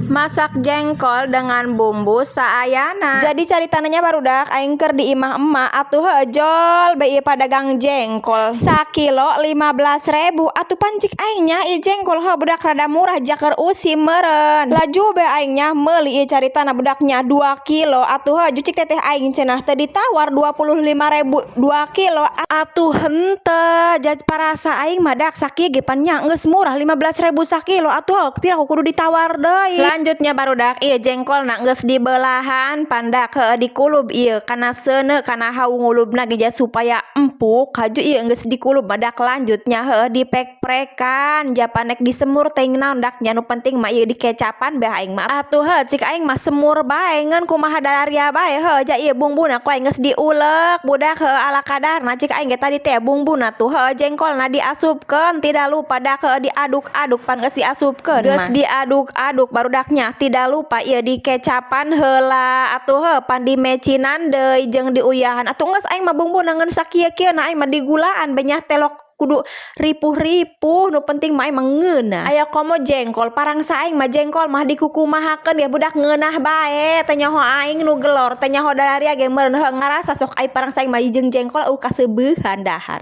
Masak jengkol dengan bumbu saayana. Jadi caritana nya, barudak, aing keur di imah emak atuh heuh jol bae ieu padagang jengkol. Sakilo 15 ribu atuh. Pan cik aing nya ieu jengkol heuh, budak, rada murah ja keur usim meureun. Laju bae aing nya meuli ieu caritana, budak nya, 2 kilo atuh heuh. Cik teteh aing cenah teu ditawar 25 ribu 2 kilo atuh, henteu jaj parasa aing mah dak sakieu ge pan nya geus murah 15 ribu sakilo atuh heuh, piraku kudu ditawar deui. Lanjutnya, barudak, ieu jengkolna geus dibelahan pandak heuh, dikulub ieu kana seuneu kana hawu ngulubna ge supaya empuk. Haju ieu geus dikulub badak, lanjutnya heuh, dipek-prekan japan nek disemur teuing naon dak nya, nu penting mah ieu dikecapan bae aing mah atuh heuh. Cik aing mah semur bae ngan kumaha dalaria bae heuh. Ja ieu bumbuna ku aing geus diulek, budak, heuh, ala kadarna cik aing ge tadi teh bumbuna tuh heuh. Jengkolna diasupkeun, tidak lupa dak heuh, diaduk-aduk. Pan geus diasupkeun, geus diaduk-aduk, barudaknya, tidak lupa ieu dikecapan heula atuh heuh, pan dimecinan deui jeung diuyahan atuh. Geus aing mah bumbuna ngan sakieu-kieu na, aing mah digulaan benyah telok kudu ripuh-ripuh, nu penting mah aing mah ngeunah. Aya komo jengkol, parangsa aing mah jengkol mah dikukumahakeun ya, budak, ngeunah bae. Teu nyaho aing nu gelor, teu nyaho dalaria ge meureun heuh ngarasa sok ai parangsa aing mah jeung jengkol eueuh kaseubeuhan dahar.